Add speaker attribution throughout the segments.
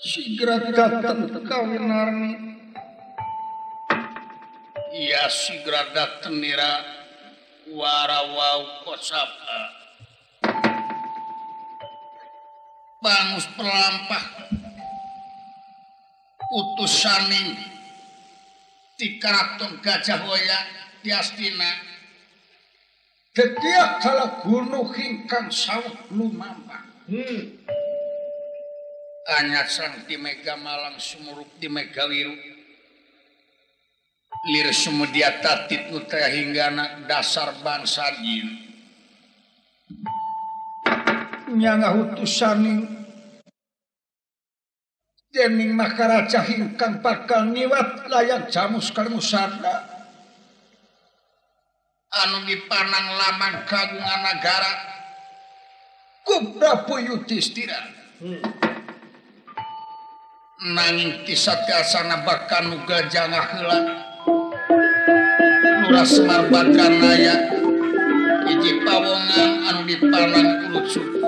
Speaker 1: Sigra dateng kawinarni. Iya sigra dateng nira warawau kosapa. Bangus pelampah utusaning di karaton Gajah Waya di Astina. Tetiak kala gunung ingkang saweg lumampah. Anyar sang di Mega Malang sumurup di Mega Wiru. Lir sumudia tatit nu teh hinggana dasar bangsa jin. Nyanga utusaning dening Maharaja ingkang bakal ngiwat layak jamus kalmusada. Anu dipanang lamang kagungan nagara ku Prabu Yudhistira. Nanging tisatiasana bahkan nuga jangah heula Lurah Semar Badranaya hiji pawongan anu dipanang ulut suku.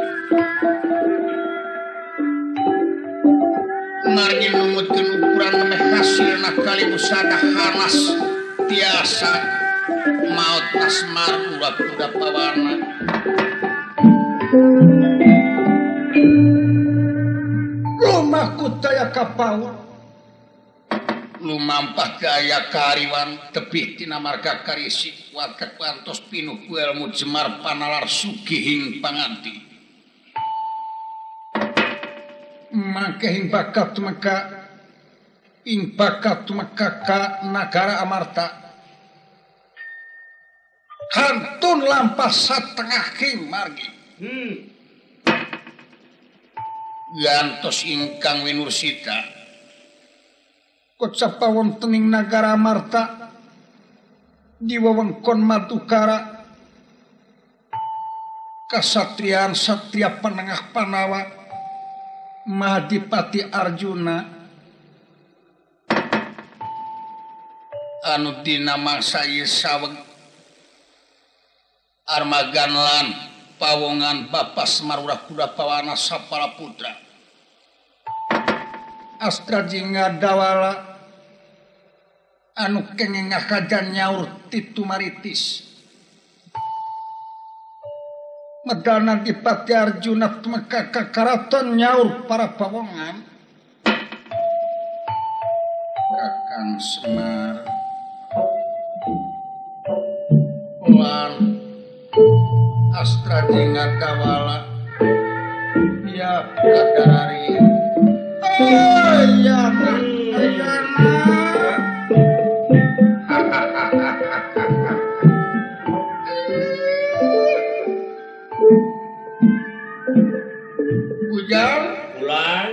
Speaker 1: Margi numutkeun ukuran meh hasilna kalimusada hanas tiasa maot asmar ulah kuda pawana. Lumaku daya kapaur lumampah daya kariwan tebih tina marga karisi warga kantos pinuh ku elmu jemar panalar sugihing panganti. Mangke ing bakat tumeka ing bakat tumeka ka nagara Amarta. Kantun lampah satengah king margi. Gantos ingkang winursita kocapa wonten ing nagara Amarta di wewengkon Madukara kasatrian satria penengah Panawa Mahadipati Arjuna anu dina mangsa ieu saweg Armagan lan pawongan Bapa Semar Urah Kuda Pawana Sapala Putra Astra Jingga Dawala anu kenging ngakajan nyaur Titu Maritis medana Dipati Arjuna tumeka ka karaton nyaur para pawongan Kakang Semar lan Astra Jingga Dawala ya kadarari. Ayana ayana Ujang
Speaker 2: ulan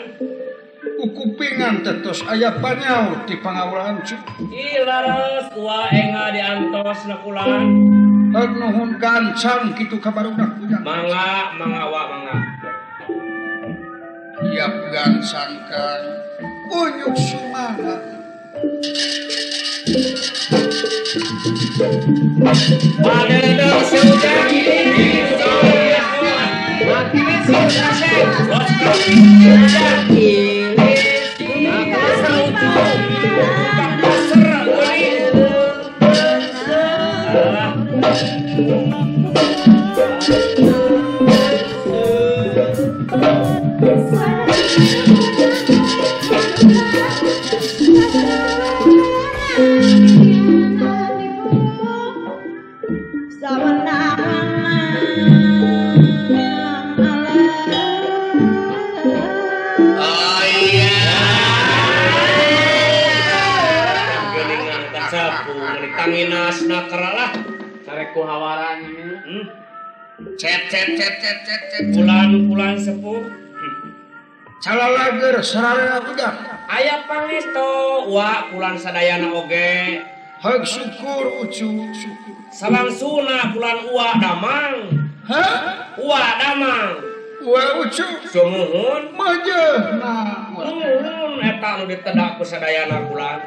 Speaker 1: kukupingan tetos aya panyaur di pangawulan cuk.
Speaker 2: Ih laras wa enga diantos na kulan.
Speaker 1: Nuhun gancang kitu kabarudak ujang.
Speaker 2: Mangga mangga wa mangga.
Speaker 1: Yap gancang kan unyuk sumangga.
Speaker 2: Padedeng seujang
Speaker 1: Cet cet cet cet cet cet
Speaker 2: bulan-bulan sepuh
Speaker 1: calalager sararea udah
Speaker 2: aya pangesto wa bulan sadayana oge
Speaker 1: hak syukur ucu syukur
Speaker 2: salangsuna bulan uwa damang
Speaker 1: ha
Speaker 2: uwa damang
Speaker 1: uwa ucu
Speaker 2: sumuhun
Speaker 1: majeuna
Speaker 2: muhun eta nu ditedak ku sadayana bulan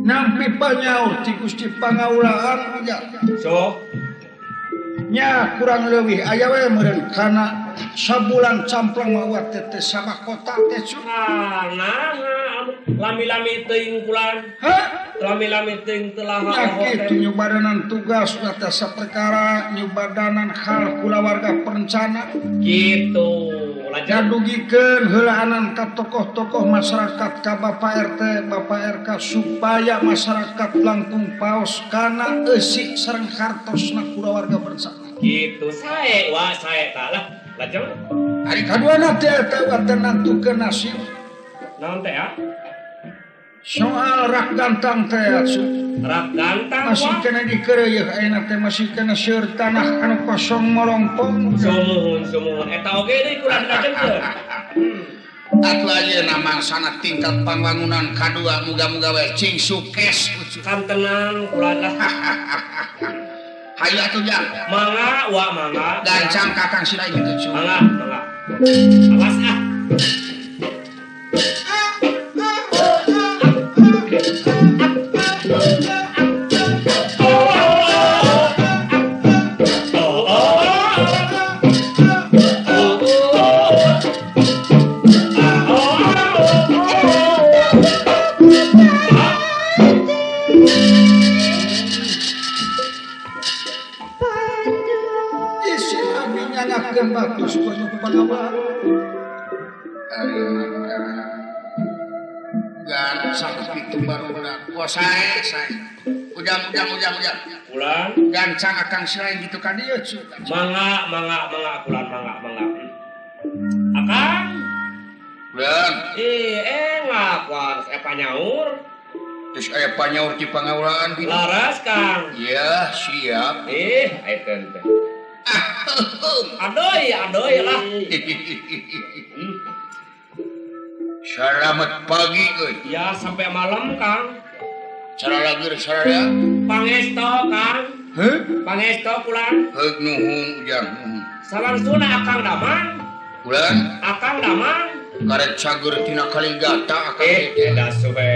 Speaker 1: nampi panyaur ti Gusti Pangaulaan ujang
Speaker 2: sok
Speaker 1: nya kurang leuwih aya we meureun kana Sabulan camplang mah uat teh sabah kota teh cu.
Speaker 2: Ah, nah, lami-lami teuing kulan.
Speaker 1: Hah?
Speaker 2: Lami-lami teuing teu laha.
Speaker 1: Ya kitu nyubadanan tugas uat teh saperkara nyubadanan hal kulawarga perencana.
Speaker 2: Kitu.
Speaker 1: Jadugikeun heulaanan ka tokoh-tokoh masyarakat ka Bapak RT, Bapak RK supaya masyarakat langkung paos kana eusi sareng hartosna kulawarga bersama.
Speaker 2: Kitu sae wa sae tah lah. Lajeng
Speaker 1: ari kaduana teh eta teh nantukeun nasib.
Speaker 2: Naon teh ah?
Speaker 1: Soal rak gantang teh asup.
Speaker 2: Rak gantang
Speaker 1: masih kena dikeureuh ayeuna teh masih kena seueur tanah anu kosong molongpong.
Speaker 2: Sumuhun sumuhun eta oge deui kurang dilajengkeun.
Speaker 1: Atuh ayeuna mangsana tingkat pangwangunan kadua muga-muga we cing sukses
Speaker 2: kantenan kula lah.
Speaker 1: Hayu atuh jang.
Speaker 2: Mangga wa mangga.
Speaker 1: Gancang kakang sira ieu teh.
Speaker 2: Mangga mangga. Awas ah.
Speaker 1: Ujang.
Speaker 2: Pulang.
Speaker 1: Gancang akang selain gitu ka dieu cu.
Speaker 2: Mangga mangga mangga pulang mangga mangga. Akang.
Speaker 1: Pulang.
Speaker 2: Ih, ngakuan saya panyaur.
Speaker 1: Terus aya panyaur di pangaulaan gitu.
Speaker 2: Laras Kang.
Speaker 1: Iya, siap.
Speaker 2: Ih, aya teh. Adoy, adoy lah.
Speaker 1: Selamat pagi euy.
Speaker 2: Ya, sampai malam Kang.
Speaker 1: Cara lageur sararea
Speaker 2: pangesto Kang.
Speaker 1: Heuh?
Speaker 2: Pangesto pulang.
Speaker 1: Heug nuhun ujang.
Speaker 2: Salangsuna akang damang.
Speaker 1: Pulang.
Speaker 2: Akang damang.
Speaker 1: Karet cager tina kaligata akang
Speaker 2: teh. Da sobe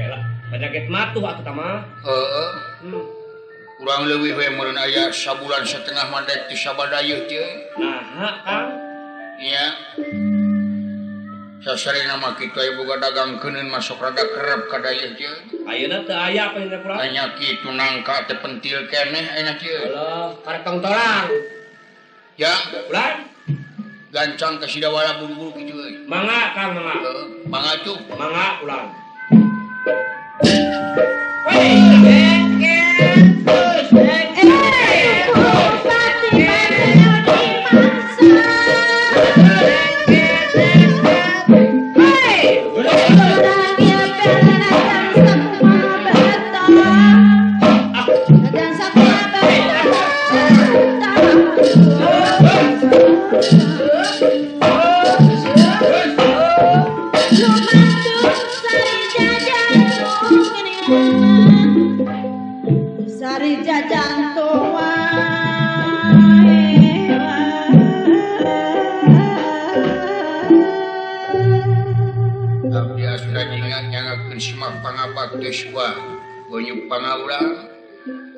Speaker 2: lah. Penyakit matuh atuh tah mah.
Speaker 1: Heeh. Urang leuwih we meureun aya sabulan setengah mah dek ti sabadayeuh teh.
Speaker 2: Naha Kang?
Speaker 1: Iya. Sasarina mah kitu aya boga dagang keuneun masuk rada kerep ka dayeuh teh.
Speaker 2: Ayeuna teu aya apa nya kurang?
Speaker 1: Anya kitu nangka teh pentil keneh ayeuna kieu.
Speaker 2: Alah, karek tongtolan.
Speaker 1: Ya,
Speaker 2: ulan.
Speaker 1: Gancang ka Sidawala buru-buru kitu euy.
Speaker 2: Mangga Kang, mangga.
Speaker 1: Heeh, mangga tuh.
Speaker 2: Mangga ulan. Weh,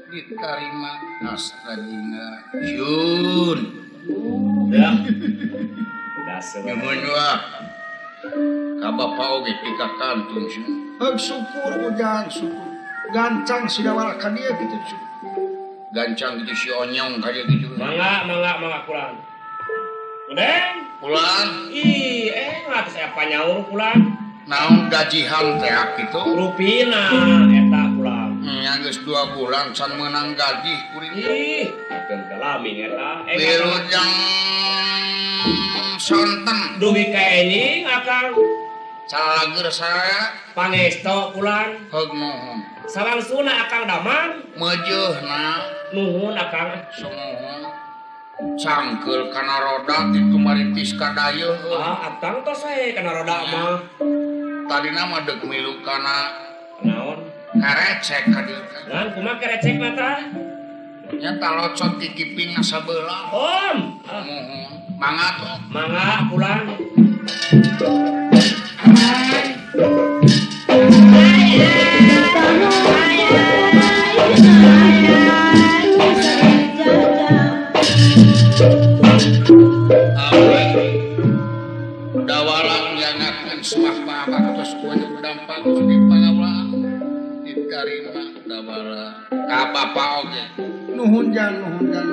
Speaker 1: Diterima astagina Jun.
Speaker 2: Ya.
Speaker 1: Nyuhun wah. Ka bapa oge tika kantun Jun. Heug syukur ujang syukur. Gancang Sidawala ka dieu kitu Jun. Gancang kitu si Onyong ka dieu kitu.
Speaker 2: Mangga mangga mangga pulang. Udeng
Speaker 1: pulang.
Speaker 2: Ih, atuh saya panyaur pulang.
Speaker 1: Naon gajihan teh kitu?
Speaker 2: Rupina eta pulang.
Speaker 1: Nya geus 2 bulan can meunang gaji kuring.
Speaker 2: Ih, akeun kalami eta.
Speaker 1: Wilujeng sonten
Speaker 2: dugi ka enjing akang.
Speaker 1: Calageur sararea
Speaker 2: pangesto pulang.
Speaker 1: Heug nuhun.
Speaker 2: Salangsuna akang damang
Speaker 1: meujeuna
Speaker 2: nuhun akang.
Speaker 1: Sumuhun. Cangkeul kana roda kitu maritis ka dayeuh.
Speaker 2: Ah, akang tos we kana roda mah.
Speaker 1: Tadina mah deuk milu kana
Speaker 2: naon?
Speaker 1: Karecek ka dieu teh.
Speaker 2: Lan kumaha karecek mah tah?
Speaker 1: Nya talocot ti kipingna sabelah.
Speaker 2: Om.
Speaker 1: Muhun. Mangga tuh.
Speaker 2: Mangga pulang.
Speaker 1: Abdi Dawala nyangakeun semah pangabaktos kunyuk dampak Gusti Pangawlaan ditarima dawala ka bapa oge. Nuhun jang nuhun jang.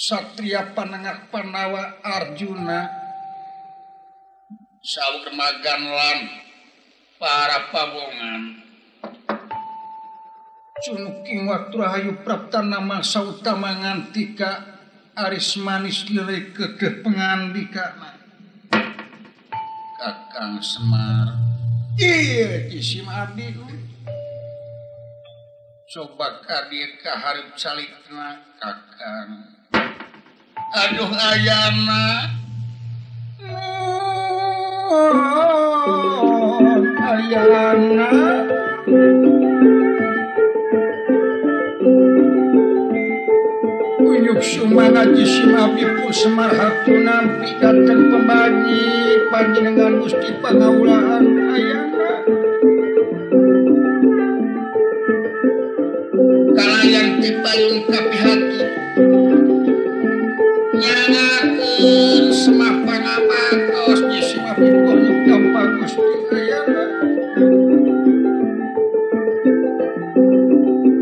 Speaker 1: Satria Panengah Panawa Arjuna saur magan lan para pawongan cunuking waktu rahayu praptana mangsa utama ngantika aris manis lirik kedeh pengandikana Kakang Semar iya isim abdi coba kadir kaharip calikna Kakang. Aduh ayana ayana Uyuk sumanga jisim abdi pun Semar hatu nampi datang pembagi panjenengan Gusti Pangaulaan ayana kalayan tipayung kapihatu nyangakeun semah pangabatos jisim abdi pun dampa Gusti ayana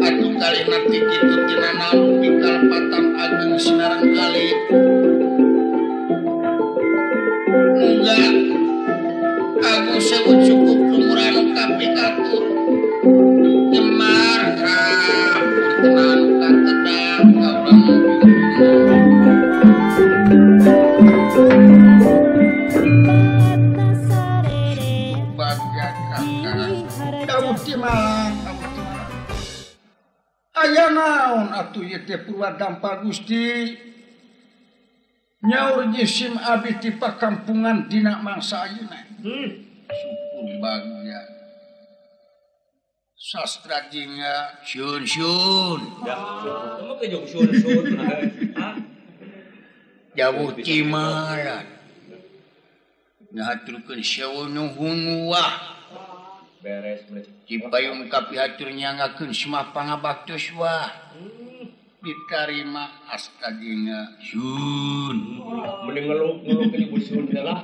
Speaker 1: aduh kali nanti kitu tina naon pikalepatan ageng sinareng alit enggak aku sewu cukup lumur anu kapikatur nyemar kapur anu katedang kaula aya naon atuh ieu teh Purwadampa Gusti nyaur jisim abdi ti pakampungan dina mangsa ayeuna. Syukur bagja sastra jingga syun syun jauh cimaran ngahaturkeun sewu nuhun wah
Speaker 2: beres
Speaker 1: Cipayung kapihatur nyangakeun semah pangabaktos wah ditarima astagina sun
Speaker 2: mending ngeluk-ngeluk ibu sun lah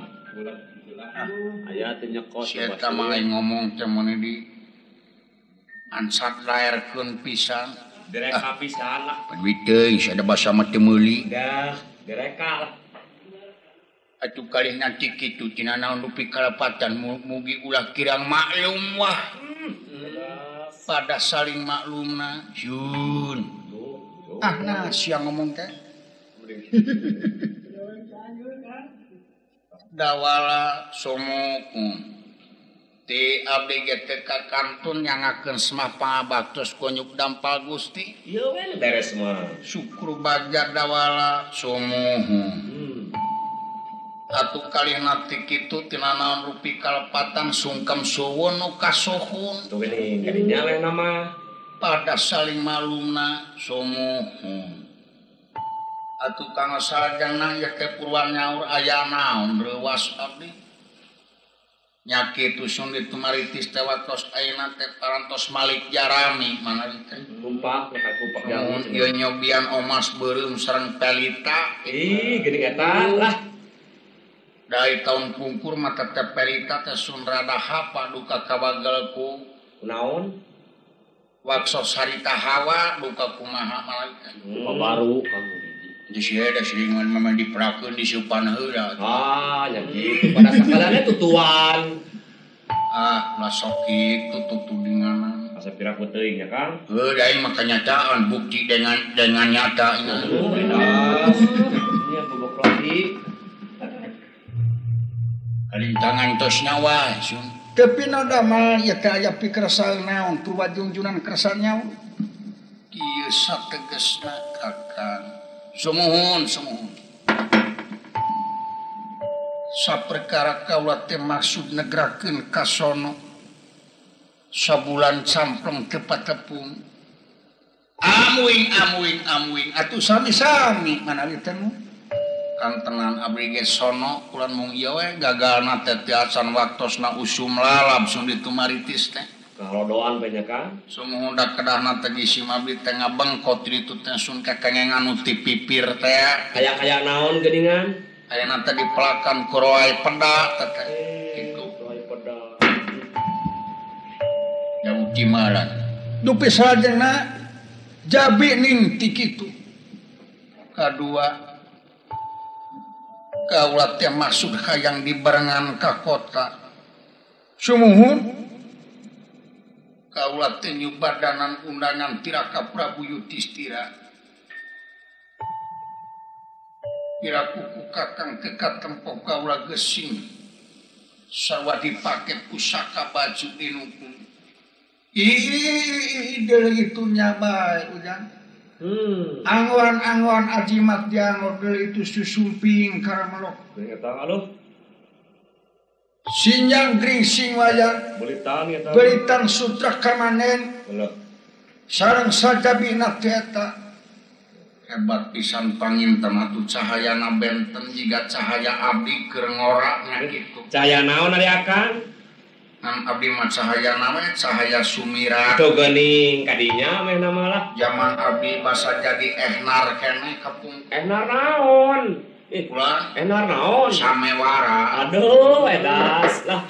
Speaker 2: aya teh nyekot
Speaker 1: sia mah ngomong teh mun di ansat laerkeun pisan
Speaker 2: direka pisan lah
Speaker 1: duit teuing ada basa mah teu meuli
Speaker 2: dah direka lah.
Speaker 1: Atuh kalih nanti kitu tina naon dupi kalepatan mugi ulah kirang maklum wah. Pada saling maklumna jun. Ah nah siang ngomong teh. Dawala somoku. Ti abdi ge teh ka kantun nyangakeun semah pangabaktos konyuk dampal Gusti.
Speaker 2: Ieu we beres mah.
Speaker 1: Syukur bagja dawala somohu. Atuh kalih nanti kitu tina naon rupi kalepatan sungkem suwun nu kasuhun.
Speaker 2: Tuh geuning kadinya we nama.
Speaker 1: Pada saling malumna sumuhun. Atuh kang salajengna ieu teh purwan nyaur aya naon reuwas abdi. Nya kitu sun ditumaritis teh watos ayeuna teh parantos Malik Jarami mana teh.
Speaker 2: Tumpak maka tumpak
Speaker 1: jamun ieu nyobian omas beureum sareng pelita.
Speaker 2: Ih geuning eta lah.
Speaker 1: Dari tahun pungkur mata teh pelita teh sun rada hapa duka kabagelku
Speaker 2: naon
Speaker 1: wakso sarita hawa duka kumaha malaikat
Speaker 2: baru kamu
Speaker 1: di sia da seringan mama diperakeun disupan heula
Speaker 2: ah nya kitu pada sakalana tutuan
Speaker 1: ah lah sok kitu tutudingan
Speaker 2: asa piraku teuing nya Kang
Speaker 1: heuh da ieu mah kenyataan bukti dengan nyata
Speaker 2: ini yang bobok lagi
Speaker 1: kalintangan tos nyawa sun tapi noda mah ieu teh aya pikersa naon purwa junjunan kersa nyawa kieu sategesna Kakang sumuhun sumuhun saperkara kaula teh maksud negrakeun ka sono sabulan campleng teu patepung amuing amuing amuing atuh sami-sami manawi teh kantenan abdi ge sono ulan mung ieu we gagalna teh tiasan waktosna usum lalab sun ditumaritis teh
Speaker 2: kahalodoan we nya Kang
Speaker 1: sumuhun da kedahna teh gisim abdi teh ngabengkot ditu teh sun kakengengan nu ti pipir teh
Speaker 2: kaya-kaya naon geuningan
Speaker 1: ayeuna teh dipelakan ku roai peda teh kitu
Speaker 2: roai peda
Speaker 1: jauh timaran dupi salajengna jabi ning ti kitu kadua kaula teh maksud hayang dibarengan ka kota sumuhun kaula teh nyubadanan undangan tira ka Prabu Yudhistira piraku ku kakang teu katempo kaula gesing sarua dipake pusaka baju dinukun ih deuleu itu nya bae ujang. Angwan-angwan ajimat dianggo deuleu itu susumping karamelok.
Speaker 2: Eta aduh.
Speaker 1: Sinjang gringsing wayang.
Speaker 2: Belitan eta.
Speaker 1: Belitan sutra kamanen. Sareng sajabina teh eta. Hebat pisan panginten atuh cahayana benten jiga cahaya abdi keur ngora nya kitu.
Speaker 2: Cahaya naon ari Akang?
Speaker 1: Ngan abdi mah cahaya nama cahaya sumira.
Speaker 2: Tuh geuning kadinya meh nama lah.
Speaker 1: Zaman abdi basa jadi ehnar keneh kapung.
Speaker 2: Ehnar naon?
Speaker 1: Ulah
Speaker 2: ehnar naon?
Speaker 1: Samewara.
Speaker 2: Aduh edas lah.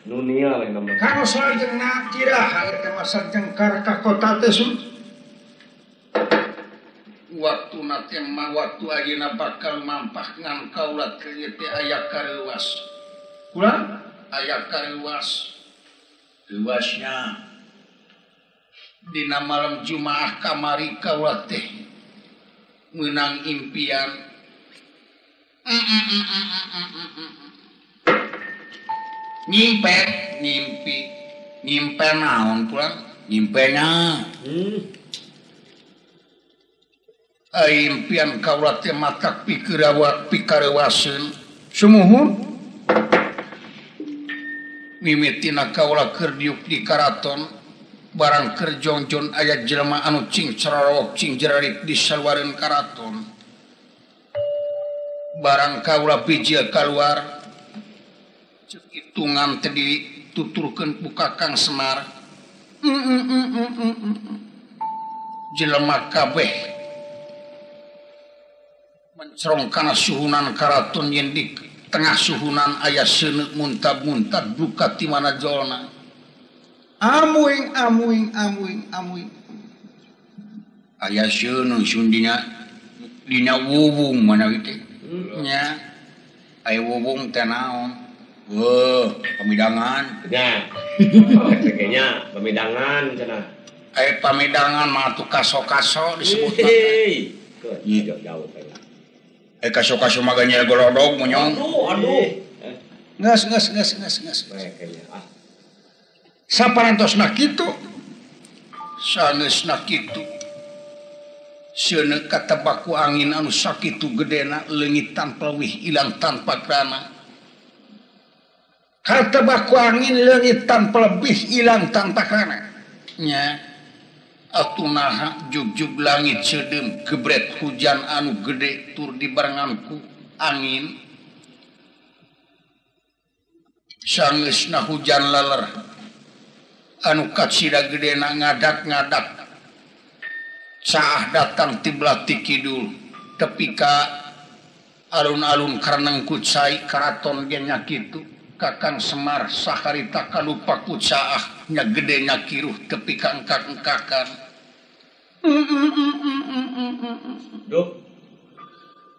Speaker 2: Dunia meh nama.
Speaker 1: Kanu salajengna kiraha eta mah sajengkar ka kota teh sun. Waktuna teh mah waktu ayeuna bakal mampah ngan kaula teh aya kareuwas. Ulah aya kareuwas. Reuasnya dina malam Jumaah kamari kaula teh meunang impian nyimpe nyimpi nyimpe naon pulang nyimpenya impian kaula teh matak pikareuwaseun sumuhun mimitina kaula keur diuk di karaton barang keur jongjon aya jelema anu cing cerorok cing jerarik di saluareun karaton barang kaula bijil kaluar ceuk hitungan teh dituturkeun ku Kakang Semar jelema kabeh mencerong kana suhunan karaton yen di tengah suhunan aya seuneuk muntab-muntab duka ti mana jolna amuing amuing amuing amuing aya seuneuk sun dina dina wuwung manawi teh nya Ai wuwung teh naon? Weuh, pamidangan.
Speaker 2: Nya. Kayaknya pamidangan cenah.
Speaker 1: Ai pamidangan mah atuh kaso-kaso disebutna.
Speaker 2: Heuh, jauh kayaknya.
Speaker 1: Ai kaso-kaso mah ganyel golodog monyong.
Speaker 2: Aduh, aduh.
Speaker 1: Geus geus geus geus geus.
Speaker 2: Ah.
Speaker 1: Saparantosna kitu. Sanesna kitu. Seuneu katebak ku angin anu sakitu gedena leungit tanpa leuwih ilang tanpa krana. Katebak ku angin leungit tanpa lebih ilang tanpa krana. Nya atuh naha jugjug langit seudem gebret hujan anu gede tur dibarengan ku angin. Sangeusna hujan laler anu kacida gedena ngadak-ngadak. Caah datang ti belah ti kidul tepi ka alun-alun kareneng ku cai karaton ge nya kitu Kakang Semar saharita kalupa ku caah nya gede nya kiruh tepi ka engkak-engkakan.
Speaker 2: Duh.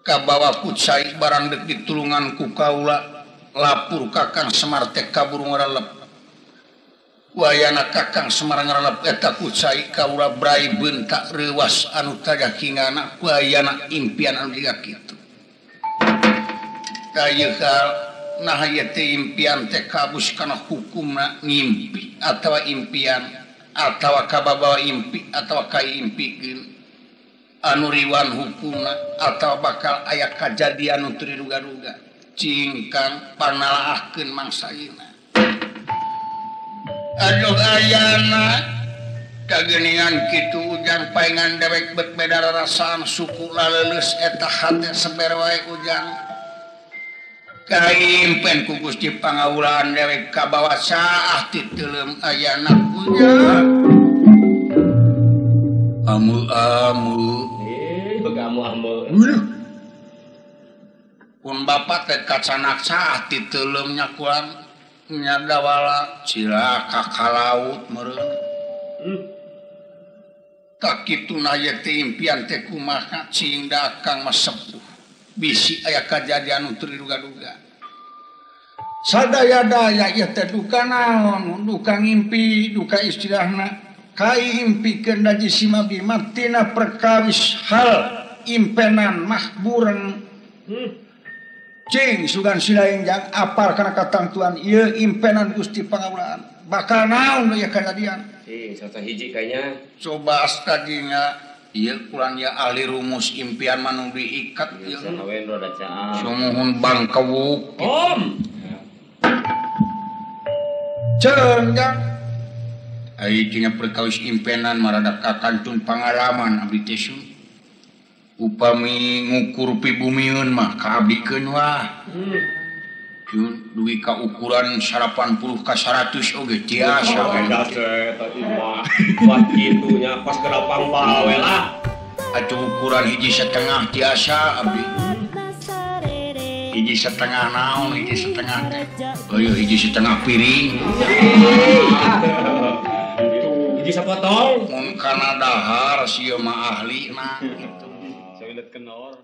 Speaker 1: Kabawa ku cai barang deuk ditulungan ku kaula lapur Kakang Semar teh kaburu ngarelep. Wayana Kakang Semar ngarelep eta ku cai kaula brai beuntak reuwas anu tagakingana wayana impian anu jiga kitu. Tah nah ieu teh impian teh kabus kana hukumna ngimpi atawa impian atawa kababawa impi atawa kaiimpikeun anu riwan hukumna atawa bakal aya kajadian nu teu diduga-duga cingkang panalaahkeun mangsaina. Aduh ayana kageuningan kitu ujang paingan dewek bet beda rarasaan suku laleuleus eta hate seber wae ujang. Kaimpen ku Gusti Pangawulaan dewek kabawa saah ti teuleum ayana ujang. Amu-amu.
Speaker 2: Begamu-amu.
Speaker 1: Pun bapak teh kacanak saah ti teuleum nya kurang nyadawala cilaka ka laut meureun. Tak kitu na ye teh impian teh kumaha cing da Akang mah sepuh. Bisi aya kajadian nu teu diduga-duga. Sadaya-daya ieu teh duka naon, duka ngimpi, duka istilahna kaiimpikeun da si mabdi mah tina perkawis hal impenan mah bureng. Cing sugan silaing jang apal kana katangtuan ieu impenan Gusti Pangawulaan. Bakal naon ieu kajadian?
Speaker 2: Cing sasa hiji kayaknya.
Speaker 1: Coba astagina ieu kurang ya ahli rumus impian mah nu diikat ieu. Sumuhun bangkewuk.
Speaker 2: Om.
Speaker 1: Ceung jang. Ai tina perkawis impenan mah rada kakantun pangalaman abdi teh sun. Upami ngukur pibumiun mah kaabdikeun wah. Cun dugi ka ukuran 80 ka 100 oge tiasa.
Speaker 2: Eta mah buat kitu nya pas ke lapang bae lah.
Speaker 1: Atuh ukuran 1,5 tiasa abdi. 1,5 naon 1,5 teh. Eueuh 1,5 piring.
Speaker 2: Hiji sapotong.
Speaker 1: Mun kana dahar sieu mah ahli mah gitu.
Speaker 2: Kenor.